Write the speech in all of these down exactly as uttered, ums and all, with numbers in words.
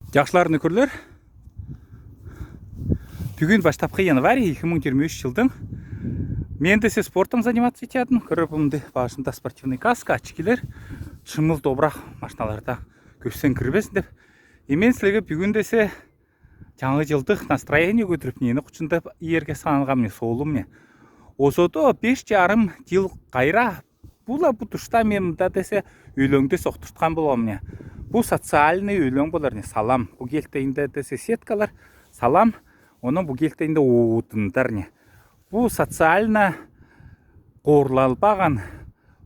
Жагшалар, нөкерлер. Бюгюн баштапкы январь, эки муң жыйырма үш жылдың. Мен десе спортом заниматься этеятым. Көрер, бу мында башында спортивный каска, очкилер. Шымыл добырак машиналарда күүсен кирбесин деп. И мен силерге бюгюн десе жангы жылдык настроение көтерип, нени кутшындап иерге сананганмын, соолумнай. Озодо беш жарым жыл кайра, бу ла бу тушта мен мында десе өлеңди соктурткан болгам, не. Бу социальный өлең болар, не, салам. Бу келтейинде десе сеткалар, салам. Ону бу келтейинде одундар, не. Бу социально корлалбаган,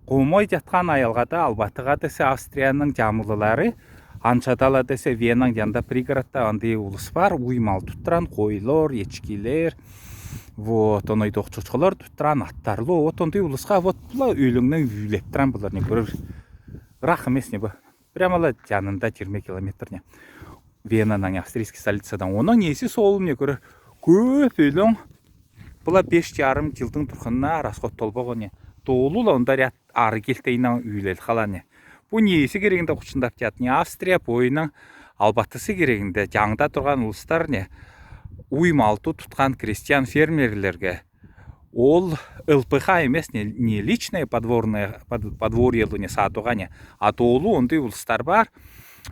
комой жаткан аялгада, Албатыга десе Австрияның жамылылары, аншада ла десе Венаның янында пригородта андый улус бар, уй мал туттуран, койлор, эчкилер, вот, оной ток чочкалар туттуран, аттарлы, вот андый улуска, вот, бу ла өлеңнен үүлеп турам булар, не, көрер. Ырак эмес, не, бу. Прямо ла жанында жыйырма километр, не. Венадан, австрийский столицадан. Ону неси соолумнай, көрер. Көөп өлең. Бу ла беш жарым жылдың турганына расход толбаган, не. Долу ла онда ряд ары келтейиннен үүлел калган, не. Бу неси кирегинде кутшындап ятады, не. Австрия бойыннан Албатысы кирегинде, жангыда турган улустар, не. Уй малды туткан крестьян-фермерлерге ол ЛПХ эмес, не, не личное подворное, под-, подворьелы, не, сатууга, не. А долу андый улустар бар,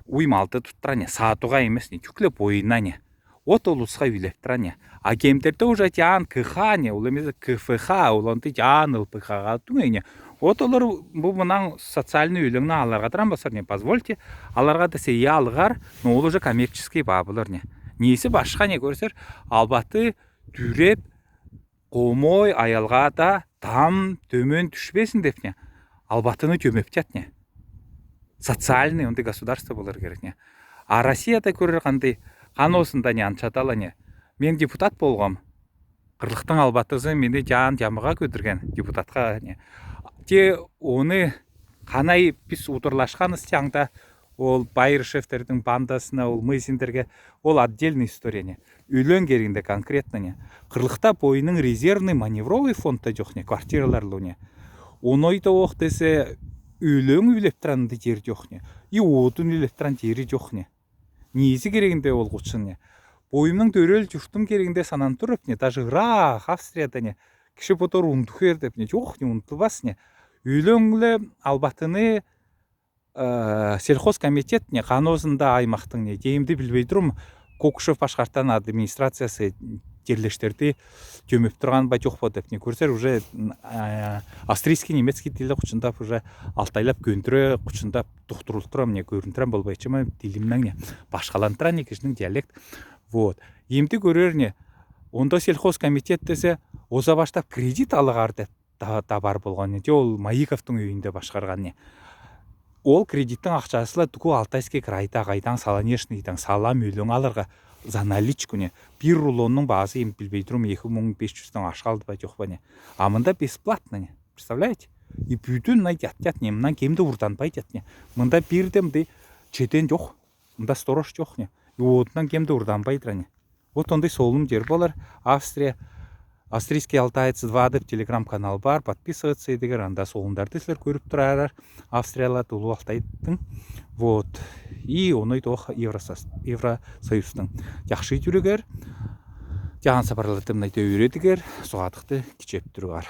уй малды туттуран, не, сатууга эмес, не, тюкле бойына, не. Вот ол улуска үүлеп турам, не. А кемдерде уже жан КХ, не, ол эмес КФХ, ол андый жан ЛПХ-га түңэй, не. Вот олар бу мынан социальный өлеңни аларга турам басар, не, позвольте, аларга десе ие алгар, но ол уже коммерческий бабылар, не. Неси башка, не, көрер, Албаты түреп, комой аялгада там төмен түшпесин деп, не, Албатыны төмептят, не. Социальный андый государство болар керек, не. А Россияда көрер кандай, канаусында, не, аншада ла, не. Мен депутат болгам. Кырлыктың Албатысы мени жан-жамыга көтерген депутатка, не. Те оны канай биз удурлашкан ысчаңда ол Байрышевтердиң бандасына, ол Мызиндерге, ол отдельный история, не. Өлең кирегинде конкретно, не. Кырлыкта бойынның резервный маневровый фонд та жок, не, квартираларлы, не. Оной да ок десе, өлең үүлеп турган да жер жок, не. И одун үүлеп турган жери жок, не. Неси кирегинде ол кутшын, не. Бойымның төрел журтум кирегинде сананып турам, не. Даже ырак Австрияда, не. Киши бодор унтухар деп, не. Жок, не, унтубас, не. Өлең ле Албатыны э, сельхозкомитет, не, канаусында аймактың, не, темди билбей турам, Кокушев башкартан администрациясы жерлештерди төмеп турган ба, жок па деп, не, көрер, уже, м, э, австрийский, немецкий тилде кутшындап, уже алтайлап көндүре кутшындап тохтурултурам, не, көрүнтүрем болбайчы ма, тилимнен, не, башкалантыран, не, кишиниң диалект. Вот. Темди көрер, не, онда сельхозкомитет десе, оза баштап кредит алыгар деп та-, табар болган, не. Ол Маиковтың өйүнде башкарган, не. Ол кредиттиң акчасы ла тиги Алтайский крайда, кайдаң, Солонежныйдан салам өлең алырга за наличку, не. Бир рулонның баазы, эм билбей турам, эки муң беш жюзден ашкалды ба, жок па, не. А мында бесплатно, не. Представляете? И бүдүн мынай ятчат, не, мындан кемди урданбай ятчат, не. Мында бирдем де четен жок. Мында сторож жок, не. И одундан кемди урданбай турар, не. Вот ондай соолум жер болар. Австрия, Австрийский алтаец два деп телеграм-канал бар, подписываться этигер, анда соолумдарды силер көрүп турарар. Австриялы, Улуу Алтайдың. Вот. И оной тоох Евросос-, Евросоюзтың. Жакшы чүрүгер, жаан сапарларды мынайда үйрөдүгер, согаадыкты кичеп тургар.